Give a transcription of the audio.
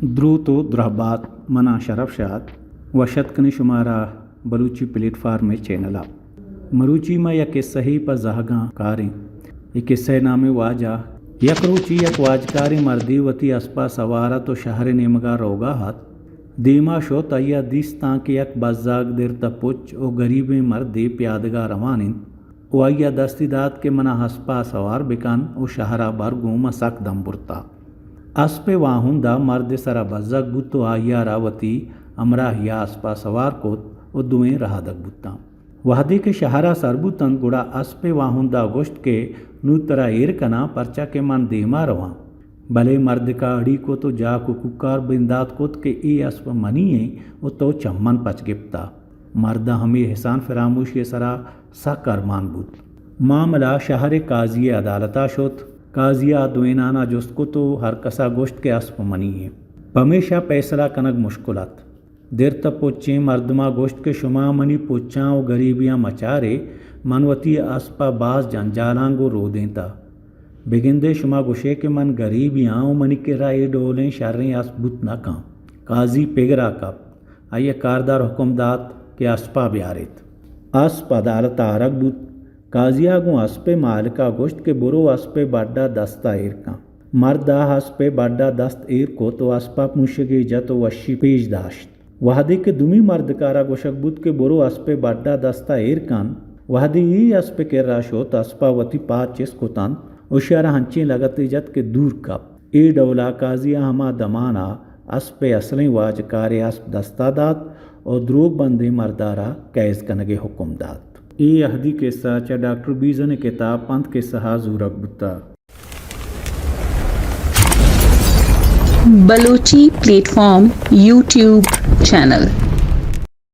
دروت و درہبات، من آں شرف شاد، وش اتک کنیں شمارا بلوچی پلیٹ فارم ءِ چینل ءَ۔ مروچی ما یک قصہ ے پہ زہگاں کاریں۔ اے قصہ ءِ نام واجہ۔ یک روچے یک واجکاریں مردے وتی اسپ ءَ سوار ات و شہر ءِ نیمگ ءَ روگ ءَ ات۔ دیما شت، آئی ءَ دیست تاں کہ یک بزگ درت ءَ پچ و گریبیں مردے پیادگ ءَ روان انت و آئی ءَ دستی دات کہ منا اسپ ءَ سوار بکن و شہر ءَ بر، گوں من سک دم برتہ۔ اسپ ءِ واہند ءَ مرد ءِ سرا بزگ بوت و آئی ءَ را وتی ہمراہی ءَ اسپ ءَ سوار کت و دوئیں رہادگ بوتاں۔ وہدے کہ شہر ءَ سر بوتنت، گڑا اسپ ءِ واہند ءَ گوشت کہ نوں ترا ایر کناں، پرچا کہ من دیما رواں۔ بلے مردک ءَ اڑی کت و جاک و کوکار بندات کت کہ اے اسپ منی ایں و تو چہ من پچ گپتہ۔ مرد ءَ ہمے احسان فراموشی ءِ سرا سک ارمان بوت۔ معاملہ شہر ءِ قاضی ءِ عدالت ءَ شت۔ قاضی ءَ دوئینان ءَ جست کت و ہر کس ءَ گوشت کہ اسپ منی ایں۔ پمیشا پیسلہ کنگ مشکل ات۔ درت ءَ پچیں مردماں گوشت کہ شما منی پچاں و گریبیاں مچارے، من وتی اسپ ءَ باز جنجالاں گوں رودینتہ۔ بگندے شما گوشے کہ من گریبے آں و منی کرا اے ڈولیں شریں اسپ بوت نہ کنت۔ قاضی پگر ءَ کپت۔ آئی ءَ کاردار حکم دات کہ اسپ ءَ بیاریت۔ اسپ عدالت ءَ آرگ بوت۔ قاضی ءَ گوں اسپ ءِ مالک ءَ گوشت کہ برو اسپ ءِ بڈ ءَ دست ءَ ایر کن۔ مرد ءَ اسپ ءِ بڈ ءَ دست ایر کت و اسپ ءَ پوشگے جت و وشی پیش داشت۔ وہدے کہ دومی مردک ءَ را گوشگ بوت کہ برو اسپ ءِ بڈ ءَ دست ءَ ایر کن، وہدے اے اسپ ءِ کرا شت، اسپ ءَ وتی پاد چست کتنت و اشی ءَ را ہنچیں لگتے جت کہ دور کپت۔ اے ڈول ءَ قاضی ءَ ہما دمان ءَ اسپ ءِ اصلیں واجکارے اسپ دست ءَ دات و دروگ بندیں مرد ءَ را قید کنگ ءِ حکم دات۔ اے اہدی قصہ چہ ڈاکٹر بیزن ءِ کتاب پنت قصہ ءَ زورگ بوتہ۔ Balochi plate form YouTube channel.